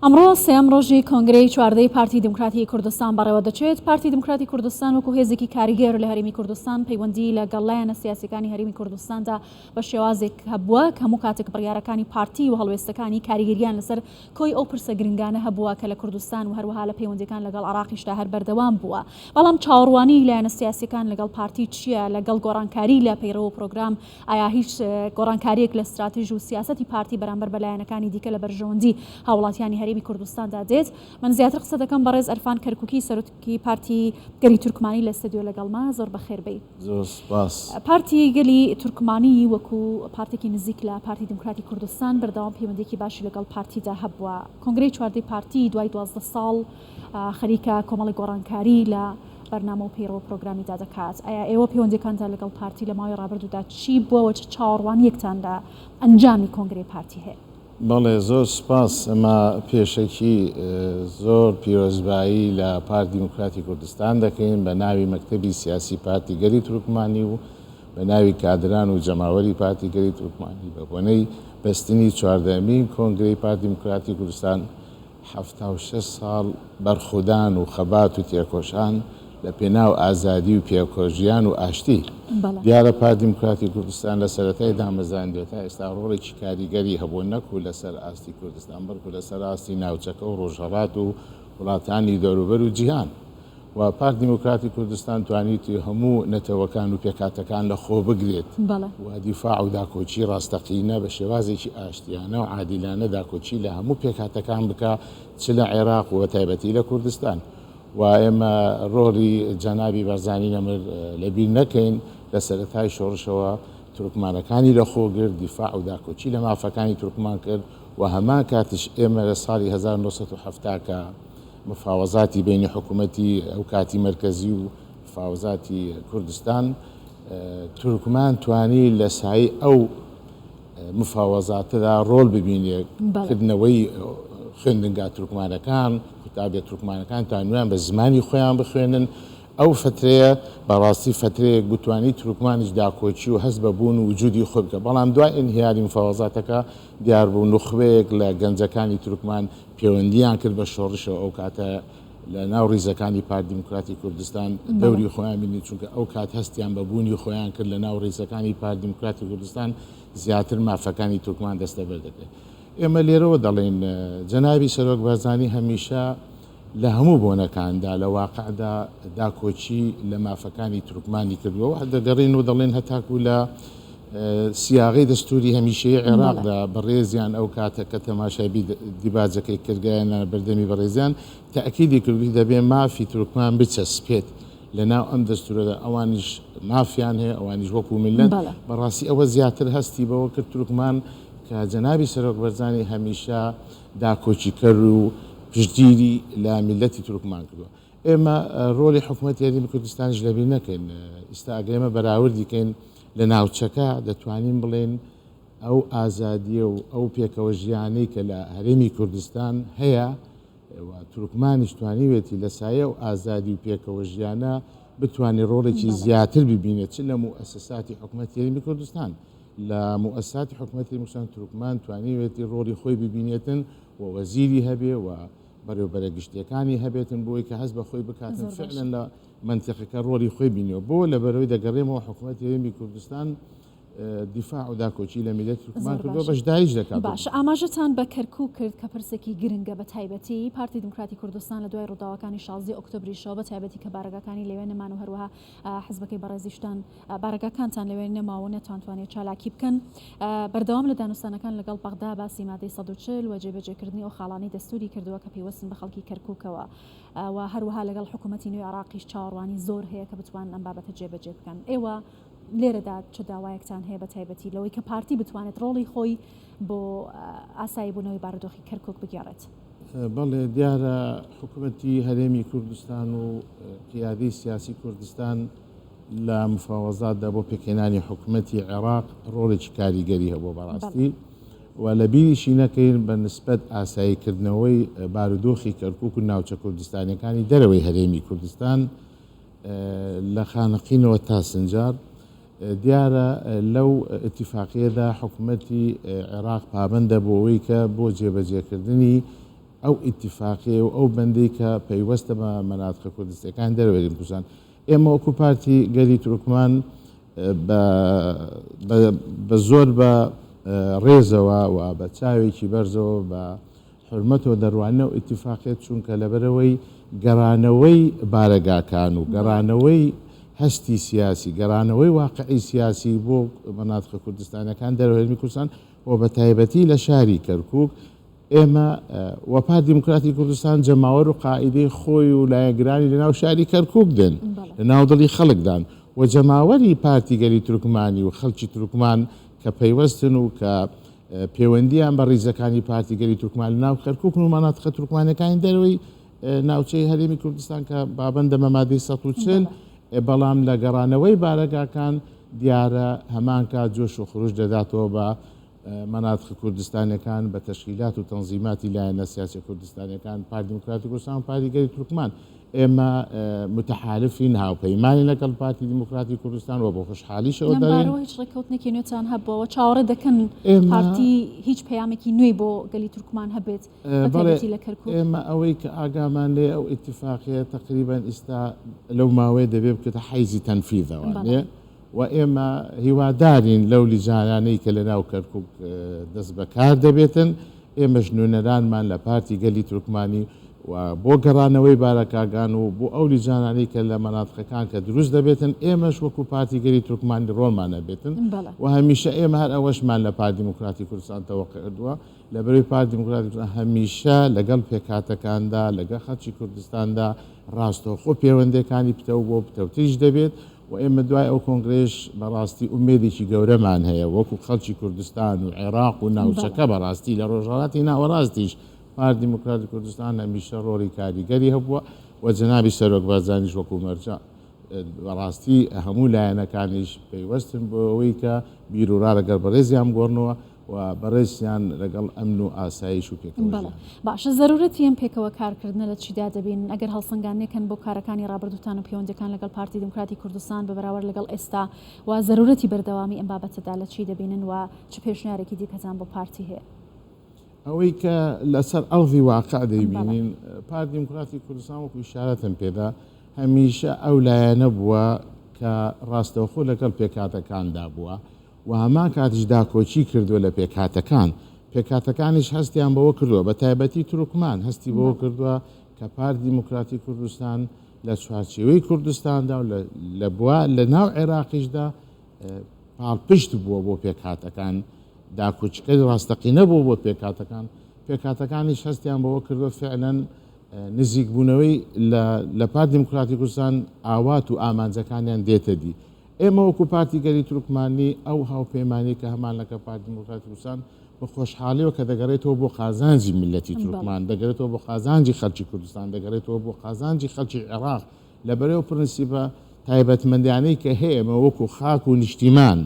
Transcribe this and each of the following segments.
ئەمڕۆ سێیەم ڕۆژی کۆنگرەی چواردەی پارتی دیموکراتی کوردستان بەڕێوەدەچێت. پارتی دیموکراتی کوردستان وەکو هێزێکی کاریگەر لە هەرێمی کوردستان پەیوەندی لەگەڵ لایەنە سیاسیەکانی هەرێمی کوردستاندا بە شێوازێک هەبووە کە هەموو کاتێک بڕیارەکانی پارتی و هەڵوێستەکانی کاریگەریان لەسەر کۆی ئەو پرسە گرنگانە هەبووە کە لە کوردستان و هەروەها لە پەیوەندیەکان لەگەڵ عێراقیشدا هەر بەردەوام بووە. بەڵام چاوەڕوانی لایەنە سیاسیەکان لەگەڵ پارتی چییە لەگەڵ گۆڕانکاری لە پەیڕەو و پرۆگرام ئایا هیچ گۆڕانکارییەک لە ستراتیژ و سیاسەتی پارتی بەرامبەر بە لایەنەکانی دیکە لە بەرژەوەندی هاوڵاتیانی هەرێمی کوردستاندا دێت؟ من زیاتر قسە دەکەم بەڕێز ئەرفان کەرکوکی سەرۆکی پارتی گەلی تورکمانی لە ستەدیۆ لەگەڵمە زۆر بەخێر بێی. زۆر سوپاس. پارتی گەلی تورکمانی وەکو پارتێکی نزیک لە پارتی دیموکراتی کوردستان بەردەوام پەیوەندیەکی باشی لەگەڵ پارتیدا هەبووە. کۆنگرەی چواردەی پارتی دوای 12 ساڵ خەریکە کۆمەڵێک گۆڕانکاری لە بەرنامە و پەیڕەو و پرۆگرامیدا دەکات. ئایا ئێوە پەیوەندیەکانتان لەگەڵ پارتی لە ماوەی ڕابردوودا چی بووە و چ چاوەڕوانیەکتان لە ئەنجامی کۆنگرەی پارتی هەیە؟ بەڵێ زۆر سوپاس. ئەمە پێشەکی زۆر پیرۆزبایی لە پارت دیموکراتی کوردستان دەکەین بە ناوی مەکتەبی سیاسی پارتی گەلی تورکمانی و بە ناوی کادران و جەماوەری پارتی گەلی تورکمانی بە بۆنەی بەستنی چواردەمین کۆنگرەی پارت دیموکراتی کوردستان 76 ساڵ بەرخودان و خەبات و تێکۆشان لە پێناو ئازادی و پێکەوەژیان و ئاشتی. دیارە پارت دیموکراتی کوردستان لە سەرەتای دامەزراندنەوە تا ئێستا ڕۆڵێکی کاریگەری هەبووە نەکو لەسەر ئاستی کوردستان بەڵکو لەسەر ئاستی ناوچەکە و ڕۆژهەڵات و وڵاتانی دەوروبەر و جیهان. و پارت دیموکراتی کوردستان توانیویەتی هەموو نەتەوەکان و پێکهاتەکان لە خۆ بگرێت و دیفاع و داکۆکی ڕاستەقینە بە شێوازێکی ئاشتیانە و عادیلانە داکۆکی لە هەموو پێکهاتەکان بکا چ لە عێراق و بەتایبەتی لە کوردستان و ئێمە ڕۆڵی جەنابی بارزانی نەمر لەبیر نەکەین لە سەرەتای شۆڕشەوە تورکمانەکانی لە خۆ گرت دیفاع و داکۆکی لە مافەکانی تورکمان کرد و هەمان کاتیش ئێمە لە ساڵی 1970 کە مفاوەزاتی بەینی حکوومەتی ئەو کاتی مەرکەزی و مفاوەزاتی کوردستان، تورکمان توانی لە سایەی ئەو مفاوەزاتەدا ڕۆڵ ببینێ، کردنەوەی خوێندنگا تورکمانەکان، قوتابیە تورکمانەکان توانیان بە زمانی خۆیان بخوێنن. ئەو فەترەیە بەڕاستی فەترەیەک بوو توانی تورکمانیش داکۆکی و هەست بە بوون و وجودی خۆی بکات، بەڵام دوای ئینهیاری مفاوەزاتەکە دیار بوو نوخبەیەک لە گەنجەکانی تورکمان پێوەندییان کرد بە شۆڕشەوە ئەو کاتە لە ناو ڕیزەکانی پارت دیموکراتی کوردستان دەوری خۆیان بینی چونکە ئەو کات هەستیان بە بوونی خۆیان کرد لە ناو ڕیزەکانی پارت دیموکراتی کوردستان زیاتر مافەکانی تورکمان دەستەبەر دەکرێت. ئێمە لێرەوە دەڵێین جەنابی سەرۆک بارزانی هەمیشە لە هەموو بۆنەکاندا لە واقعدا داکۆکی لە مافەکانی تورکمانی کردووە و دەگەڕێن و دەڵێن هەتاکوو لە سیاغەی دەستووری هەمیشەیی عێراقدا بەڕێزیان ئەو کاتە کە تەماشای دیباجەکەی کردگایانە بەردەمی بەڕێزیان تەئکیدی کرد وتی دەبێ مافی تورکمان بچەسپێت لە ناو ئەم دەستوورەدا ئەوانیش مافیان هەیە ئەوانیش وەکوو میللەت بەڕاستی ئەوە زیاتر هەستی بەوە کرد تورکمان کە جەنابی سەرۆک بەرزانی هەمیشە داکۆکیکەر و پشتگیری لە میللەتی تورکمان کردووە. ئێمە ڕۆڵی حکومەتی هەرێمی کوردستانیش لەبیر نەکەین. ئیستا ئەگەر ئێمە بەراوردی کەین لە ناوچەکە دەتوانین بڵێین ئەو ئازادییە و ئەو پێکەوە ژیانەی کە لە هەرێمی کوردستان هەیە و تورکمانیش توانیوێتی لە سایە ئەو ئازادی و پێکەوە ژیانە بتوانێت ڕۆڵێکی زیاتر ببینێت چ لە موئەسەساتی حکومەتی هەرێمی کوردستان لە موئەسساتی حکومەتی هەرێمی کوردستان تورکمان توانیوێتی ڕۆڵی خۆی ببینێتن و وەزیری هەبێ و بەڕێوبەرە گشتیەکانی هەبێتن بۆی کە هەست بە خۆی بکاتن فعلا لە مەنتیقەکە ڕۆڵی خۆی بینیوە بۆ لەبەرەوەی دەگەڕێمەوە حکومەتی هەرێمی کوردستان دیفاع و داکۆکی لە میللەتی تورکمان کردووە بەشداریش دەکات. باشە ئاماژەتان بە کەرکوک کرد کە پرسێکی گرنگە بە تایبەتی پارتی دیموکراتی کوردستان لە دوای ڕووداوەکانی شازدەی ئۆکتۆبریشەوە بە تایبەتی کە بارەگاکانی لەوێ نەمان و هەروەها حزبەکەی بەڕێزیشتان بارەگاکانتان لەوێ نەماوە و نەتانتوانی چالاکی بکەن بەردەوام لە دانوستانەکان لەگەڵ بەغدا باسی مادەی 140 و جێبەجێکردنی ئەو خاڵانەی دەستوری کردووە کە پەیوەستن بە خەڵکی کەرکوکەوە و هەروەها لەگەڵ حکوومەتی نوێی عێراقیش چاوەڕوانی زۆر هەیە کە بتوانن ئەم بابەتە جێبەجێ بکەن ئێوە لێرەدا چ داوایەکتان هەیە بە تایبەتی لەوەی کە پارتی بتوانێت ڕۆڵی خۆی بۆ ئاسایی بوونەوەی بارودۆخی کەرکوک بگێڕێت؟ بەڵێ دیارە حکومەتی هەرێمی کوردستان و قیادەی سیاسی کوردستان لە مفاوەزاتدا بۆ پێکهێنانی حکومەتی عێراق ڕۆڵێکی کاریگەری هەبووە بەڕاستی و لە بیریشی نەکەین بە نسبەت ئاساییکردنەوەی بارودۆخی کەرکوک و ناوچە کوردستانیەکانی دەرەوەی هەرێمی کوردستان لە خانەقینەوە تا سنجار دیارە لەو ئیتیفاقیەدا حکومەتی عێراق پابەندە بۆ ئەوەی کە بۆ جێبەجێکردنی. ئەو ئیتیفاقیە و ئەو بەندەی کە پەیوەستە بە مەناتقە کوردستیەکان دەرەوەی هەرێمی کوردستان. ئێمە وەکو پارتی گەلی تورکمان بە زۆر بە ڕێزەوە و بە چاوێکی بەرزەوە بە حورمەتەوە دەڕواننە ئەو ئیتیفاقیە، چونکە لەبەرئەوەی گەڕانەوەی بارەگاکان و گەڕانەوەی هەستی سیاسی، گەڕانەوەی واقعی سیاسی بۆ مەناتقە کوردستانیەکان دەرەوەی هەرێمی کوردستان و بە تایبەتی لە شاری کەرکوک، ئێمە و پارتی دیموکراتی کوردستان جەماوەر و قائیدەی خۆی و لایەنگرانی لە ناو شاری کەرکوک دێن، لە ناو دڵی خەڵکدان و جەماوەری پارتی گەلی تورکمانی و خەڵکی تورکمان کە پەیوەستن و کە پێوەندییان بە ڕیزەکانی پارتی گەلی تورکمان لە ناو کەرکوکن و مەناتقە تورکمانەکانی دەرەوەی ناوچەی هەرێمی کوردستان کە پابەندە بە مادەی 140، بەڵام لە گەڕانەوەی بارەگاکان دیارە هەمان کات جۆش و خروش دەداتەوە بە مەناتقە کوردستانیەکان بە تەشکیلات و تەنزیماتی لایەنە سیاسیە کوردستانیەکان، پارتی دیموکراتی کوردستان و پارتی گەلی تورکمان. ئێمە متحالفین، هاوپەیمانین لەگەڵ پارتی دیموکراتی کوردستان و بە خۆشحالیشەوە لەم دەڵێین. بارەوە هیچ ڕێککەوتنێکی نوێتان هەبووە و چاوەڕێ دەکەن ئێمە پارتی هیچ پەیامێکی نوێی بۆ گەلی تورکمان هەبێت بە بەڵێ تایبەتی لە کەرکوک؟ ئێمە ئەوەی کە ئاگامان لێیە ئەو ئیتیفاقیە تەقریبەن ئیستا لەو ماوەیە دەبێ بکرێتە حەیزی تەنفیزەوە بەڵێ. نێ و ئێمە هیوادارین لەو لیجانانەی کە لەناو کەرکوک دەست بەکار دەبێتن، ئێمەش نوێنەرانمان لە پارتی گەلی تورکمانی و بۆ گەڕانەوەی بارەکاگان و بۆ ئەو لیجانانەی کە لە مەناتقەکان کە دروست دەبێتن، ئێمەش وەکو پارتی گەلی تورکمانی ڕۆڵمان هەبێتن و هەمیشە ئێمە هەر ئەوەشمان لە پارتی دیموکراتی کوردستان تەوەقع کردووە، لەبەرەی پارتی دیموکراتی کوردستان هەمیشە لەگەڵ پێکهاتەکاندا، لەگەڵ خەڵکی کوردستاندا ڕاستەوخۆ پێوەندییەکانی پتەو بووە و پتەوتریش دەبێت. و ئێمە دوای ئەو کۆنگرەیەش بەڕاستی ئومێدێکی گەورەمان هەیە وەکو خەڵکی کوردستان و عێراق و ناوچەکە بەڕاستی لە ڕۆژهەڵاتی ناوەڕاستیش پارتی دیموکراتی کوردستان هەمیشە ڕۆڵی کاریگەری هەبووە و جەنابی سەرۆک بارزانیش وەکو مەرجەع بەڕاستی هەموو لایەنەکانیش پەیوەستن بۆ ئەوەی کە بیروڕا لەگەڵ بەڕێزیان بگۆڕنەوە و بەڕێزیان لەگەڵ ئەمن و ئاسایش و پێکەوە بەڵێ ژیان. باشە زەرورەتی ئەم پێکەوە کارکردنە لە چیدا دەبینن ئەگەر هەڵسەنگاندنێکن بۆ کارەکانی ڕابردووتان و پەیوەندیەکان لەگەڵ پارتی دیموکراتی کوردستان بە بەراوەرد لەگەڵ ئێستا و زەرورەتی بەردەوامی ئەم بابەتەدا لە چی دەبینن و چ پێشنیارێکی دیکەتان بۆ پارتی هەیە؟ ئەوەی کە لەسەر ئەرضی واقع دەیبینین پارتی دیموکراتی کوردستان وەکو ئیشارەتم پێدا هەمیشە ئەو لایەنە بووە کە ڕاستەوخۆ لەگەڵ پێکهاتەکاندا بووە و هەمان کاتیش داکۆکی کردووە لە پێکهاتەکان، پێکهاتەکانیش هەستیان بەوە کردووە، بە تایبەتی تورکمان هەستی بەوە کردووە کە پارتی دیموکراتی کوردستان لە چوارچێوەی کوردستاندا و لە بوا لە ناو عێراقیشدا پاڵپشت بووە بۆ پێکهاتەکان، داکۆکیکەری ڕاستەقینە بووە بۆ پێکهاتەکان، پێکهاتەکانیش هەستیان بەوە کردووە فعلەن نزیکبوونەوەی لە پارتی دیموکراتی کوردستان ئاوات و ئامانجەکانیان دێتە دی. ئێمە وەکو پارتی گەلی تورکمانی ئەو هاوپەیمانیەی کە هەمان لەگەڵ پارتی دیموکراتی کوردستان بە خۆشحاڵیەوە کە دەگەڕێتەوە بۆ قازانجی میللەتی تورکمان، دەگەرێتەوە بۆ قازانجی خەڵکی کوردستان، دەگەڕێتەوە بۆ قازانجی خەڵکی عێراق، لەبەر ئەو پرنسیپە تایبەتمەندیانەی کە هەیە ئێمە وەکو خاک و نیشتیمان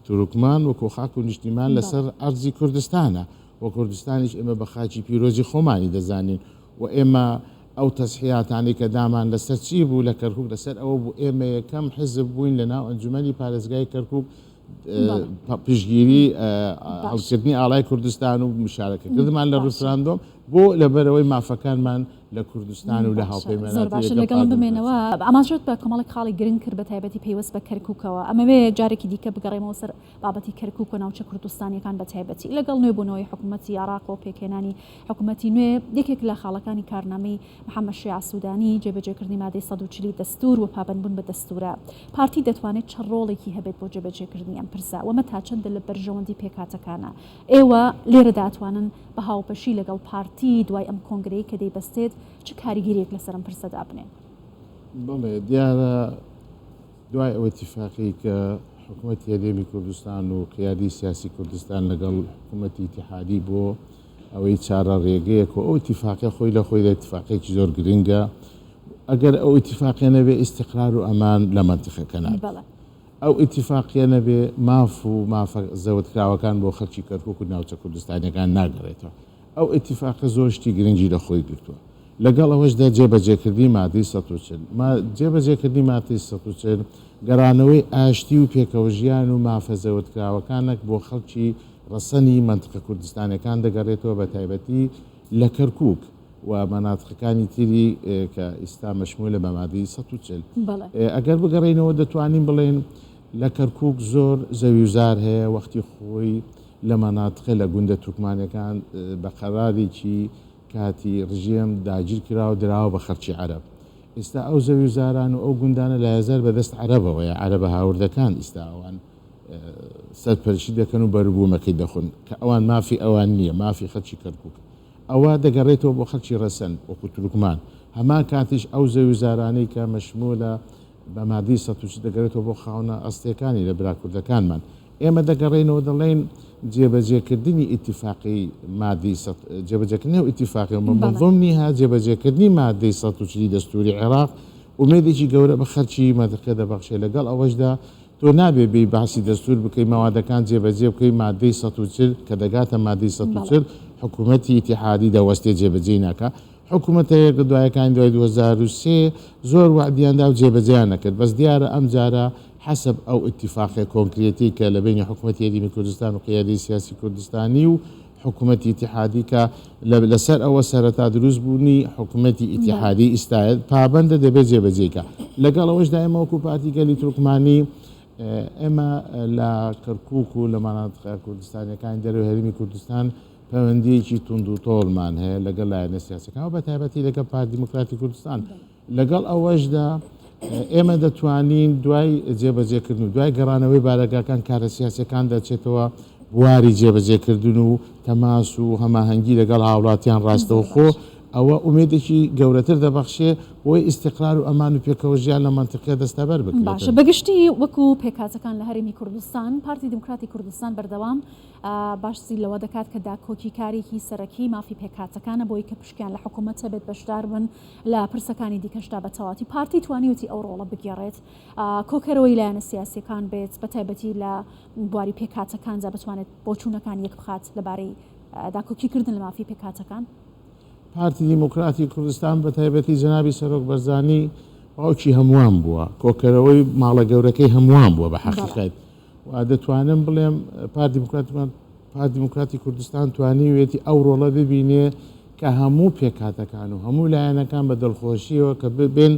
تورکمان وەکو خاک و نیشتیمان لەسەر ئەرزی کوردستانە و کوردستانیش ئێمە بە خاکی پیرۆزی خۆمانی دەزانین و ئێمە ئەو تەزحیاتانەی کە دامان لەسەر چی بوو لە کەرکوک لەسەر ئەوە بوو ئێمە یەکەم حزب بووین لە ناو ئەنجومەنی پارێزگای کەرکوک پشتگیری هەڵکردنی ئاڵای کوردستان و مشارەکەکردمان لە ڕیفراندۆم بۆ لەبەرەوەی مافەکانمان لە کوردستان و لە هاوپەیمانەتی زۆر باشە لەگەڵم بمێنەوە ئاماژەت بە کۆمەڵێک خاڵی گرنگ کرد بە تایبەتی پەیوەست بە کەرکوکەوە ئەمەوێ جارێکی دیکە بگەڕێمەوە سەر بابەتی کەرکوک و ناوچە کوردستانیەکان بە تایبەتی لەگەڵ نوێبوونەوەی حکوومەتی عێراق و پێکهێنانی حکومەتی نوێ، یەکێک لە خاڵەکانی کارنامەی محەممەد شیاع سوودانی، جێبەجێکردنی مادەی 140 ی دەستوور و پابەندبوون بە دەستوورە. پارتی دەتوانێت چ ڕۆڵێکی هەبێت بۆ جێبەجێکردنی ئەم پرسە و ئەمە تا چەندە لە بەرژەوەندی پێکهاتەکانە؟ ئێوە لێرەدا ئەتوانن بە هاوبەشی لەگەڵ پارتی دوای ئەم کۆنگرەی کە دەیبەستێت چ کاریگەرییەک لەسەر ئەم پرسە دابنێن؟ بەڵێ دیارە دوای ئەو ئیتیفاقەی کە حکومەتی هەرێمی کوردستان و قیادەی سیاسی کوردستان لەگەڵ حکومەتی ئیتیحادی بۆ ئەوەی چارە ڕێگەیەک و ئەو ئیتیفاقە خۆی لە خۆیدا ئیتیفاقێکی زۆر گرنگە ئەگەر ئەو ئیتیفاقە نەبێ ئیستیقرار و ئەمان لە مەنتیقەکە نابێت ئەو ئیتیفاقیە نەبێ ماف و مافە زەوتکراوەکان بۆ خەڵکی کەرکوک و ناوچە کوردستانیەکان ناگەڕێتەوە ئەو ئیتیفاقە زۆر شتی گرنگی لە خۆی گرتووە. لەگەڵ ئەوەشدا جێبەجێکردنی مادەی 140، جێبەجێکردنی مادەی 140 گەڕانەوەی ئاشتی و پێکەوەژیان و مافە زەوتکراوەکانەک بۆ خەڵکی ڕەسەنی مەنتقە کوردستانیەکان دەگەڕێتەوە بە تایبەتی لە کەرکوک. و مەناتقەکانی تری کە ئیستا مەشمولە بە مادەی 140. ئەگەر بگەڕێینەوە دەتوانین بڵێین لە کەرکوک زۆر زەویوزار هەیە وەختی خۆی لە مەناتقە لە گوندە تورکمانەکان بە قەرارێکی کاتی ڕژێم داگیر کرا و دراوە بە خەڵکی عەرەب. ئیستا ئەو زەویوزاران و ئەو گوندانە لایەزار بە دەست عەرەبەوەیە، عەرەبە هاوردەکان ئیستا ئەوان سەرپەرشتی دەکەن و بەروبوومەکەی دەخۆن کە ئەوان مافی ئەوان نییە، مافی خەڵکی کەرکووکە. ئەوە دەگەڕێتەوە بۆ خەڵکی ڕەسەن وەکوو تورکمان. هەمان کاتیش ئەو زەویوزارانەی کە مەشموولە بە مادەی 140 دەگەرێتەوە بۆ خاوەنە ئەسڵیەکانی لە برا کوردەکانمان. ئێمە دەگەڕێینەوە دەڵێین جێبەجێکردنی ئیتیفاقی مادەی سەد جێبەجێکردنی ئەو ئیتیفاقی و من ضمنها جێبەجێکردنی مادەی 140 ی دەستووری عێراق ئومێدێکی گەورە بە خەلکی مەنتقە دەبەخشێ لەگەڵ ئەوەشدا تۆ نابێ بێی باسی دەستوور بکەی مەوادەکان جێبەجێ بکەی مادەی 140 کە دەگاتە مادەی 140 حکوومەتی ئیتیحادی دەوەستێ جێبەجێی ناکا حکومەتە یەک لە دوایەکانی دوای 2003 زۆر وەعدیان دا و جێبەجێیان نەکرد، بەس دیارە ئەمجارە حەسەب ئەو ئیتیفاقە کۆنکرێتەی کە لە بەینی حکومەتی هەرێمی کوردستان و قیادەی سیاسی کوردستانی و حکومەتی ئیتیحادی کە لە لەسەر ئەوە سەرەتا دروست بوونی حکومەتی ئیتیحادی ئیستایە پابەندە دەبێت جێبەجێی کا. لەگەڵ ئەوەشدا ئێمە وەکوو پارتی گەلی تورکمانی ئێمە لە کەرکووک و لە مەناتقە کوردستانیەکانی دەرەوەی هەرێمی کوردستان پەیوەندییەکی توندوتۆڵمان هەیە لەگەڵ لایەنە سیاسیەکان و بەتایبەتی لەگەڵ پارتی دیموکراتی کوردستان. لەگەڵ ئەوەشدا ئێمە دەتوانین دوای جێبەجێکردن و دوای گەڕانەوەی بارەگاکان کارە سیاسیەکان دەچێتەوە بواری جێبەجێکردن و تەماس و هەماهەنگی لەگەڵ هاوڵاتیان ڕاستەوخۆ ئەوە ئومێدێکی گەورەتر دەبەخشێ بۆی ئیستیقرار و ئەمان و پێکەوە ژیان لە مەنتیقە دەستەبەر بکرێتن. باشە بەگشتی وەکو پێکهاتەکان لە هەرێمی کوردستان پارتی دیموکراتی کوردستان بەردەوام باسی لەوە دەکات کە داکۆکیکارێکی سەرەکی مافی پێکهاتەکانە بۆی کە پشکیان لە حکوومەت هەبێت بەشدار بن لە پرسەکانی دیکەشدا بە تەواتی پارتی توانیوتی ئەو ڕۆڵە بگێڕێت کۆکەرەوەی لایەنە سیاسیەکان بێت بە تایبەتی لە بواری پێکهاتەکاندا بتوانێت بۆچوونەکان یەک بخات لەبارەی داکۆکیکردن لە مافی پێکهاتەکان. پارتی دیموکراتی کوردستان بە تایبەتی جەنابی سەرۆک بەرزانی باوکی هەمووان بووە، کۆکەرەوەی ماڵە گەورەکەی هەمووان بووە بە حەقیقەت. و دەتوانم بڵێم پارتی پارتی دیموکراتی کوردستان توانیویەتی ئەو ڕۆڵە ببینێ کە هەموو پێکهاتەکان و هەموو لایەنەکان بە دڵخۆشیەوە کە ببێن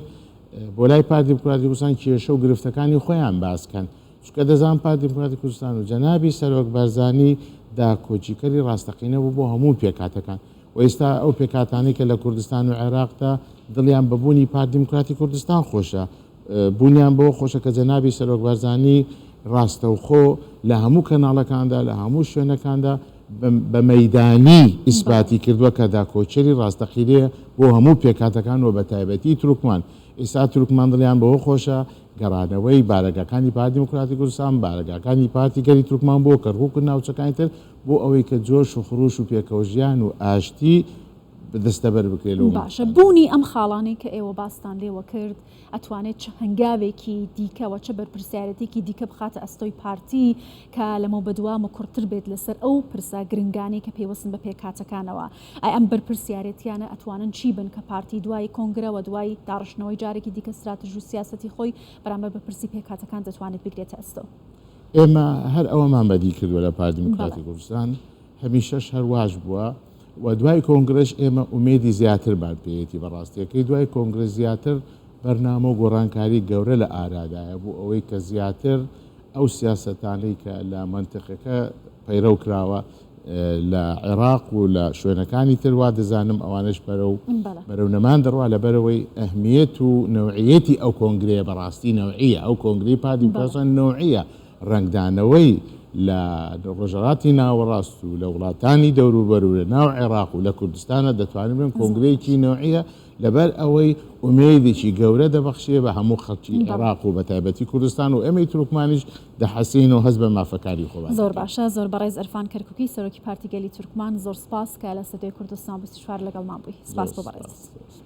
بۆ لای پارتی دیموکراتی کوردستان کێشە و گرفتەکانی خۆیان باس کەن چونکە دەزان پارتی دیموکراتی کوردستان و جەنابی سەرۆک بارزانی داکۆکیکەری ڕاستەقینە بوو بۆ هەموو پێکهاتەکان و ئێستا ئەو پێکهاتانەی کە لە کوردستان و عێراقدا دڵیان بە بوونی پارتی دیموکراتی کوردستان خۆشە بوونیان بەوە خۆشە کە جەنابی سەرۆک بارزانی ڕاستەوخۆ لە هەموو کەناڵەکاندا، لە هەموو شوێنەکاندا بە مەیدانی ئیسباتی کردووە کە داکۆکیەری ڕاستەقینەیە بۆ هەموو پێکهاتەکان و بەتایبەتی تورکمان. ئیستا تورکمان دڵیان بەوە خۆشە گەڕانەوەی بارەگاکانی پارتی دیموکراتی کوردستان، بارەگاکانی پارتی گەلی تورکمان بۆ کەرکوک و ناوچەکانی تر بۆ ئەوەی کە جۆش و خروش و پێکەوەژیان و ئاشتی دەستەبەر بکرێت لەو باشە بوونی ئەم خاڵانەی کە ئێوە باستان لێوە کرد ئەتوانێت چ هەنگاوێکی دیکە و چ بەرپرسیارێتێکی دیکە بخاتە ئەستۆی پارتی کە لەمەو بەدوا مکوڕتر بێت لەسەر ئەو پرسە گرنگانەی کە پەیوەستن بە پێکهاتەکانەوە ئای ئەم بەرپرسیارێتیانە ئەتوانن چی بن کە پارتی دوای کۆنگرە و دوای داڕشتنەوەی جارێکی دیکە ستراتژ و سیاسەتی خۆی بەرامبەر بە پرسی پێکهاتەکان دەتوانێت بیگرێتە ئەستۆ؟ ئێمە هەر ئەوەمان بەدی کردووە لە پارتی دیموکراتی کوردستان هەمیشەش هەر واش بووە و دوای کۆنگرەش ئێمە ئومێدی زیاترمان پێیەتی بە ڕاستیەکەی دوای کۆنگرە زیاتر بەرنامە و گۆڕانکاری گەورە لە ئارادایە بۆ ئەوەی کە زیاتر ئەو سیاسەتانەی کە لە مەنتقەکە پەیڕەو کراوە لە عێراق و لە شوێنەکانی تر وا دەزانم ئەوانەش بەرەو بەرەو نەمان دەڕوا لەبەرەوەی ئەهمیەت و نەوعیەتی ئەو کۆنگرەیە بەڕاستی نەوعیە ئەو کۆنگرەی پارتی دیموکراتستان نەوعیە ڕەنگدانەوەی لە ڕۆژهەڵاتی ناوەڕاست و لە وڵاتانی دەوروبەر و لە ناو عێراق و لە کوردستانە دەتوانین بڵێین کۆنگرەیەکی نەوعیە لەبەر ئەوەی ئومێدێکی گەورە دەبەخشێ بە هەموو خەڵکی عێراق و بەتایبەتی کوردستان و ئێمەی تورکمانیش دەحەسێین و هەست بە مافەکانی خۆمان زۆر دەکەین. باشە زۆر بەڕێز عرفان کەرکوکی سەرۆکی پارتی گەلی تورکمان زۆر سپاس کە لە ستۆدیۆی کوردستان 24 لەگەڵمان بووی زۆر سپاس بۆ سپاس. بەڕێزت.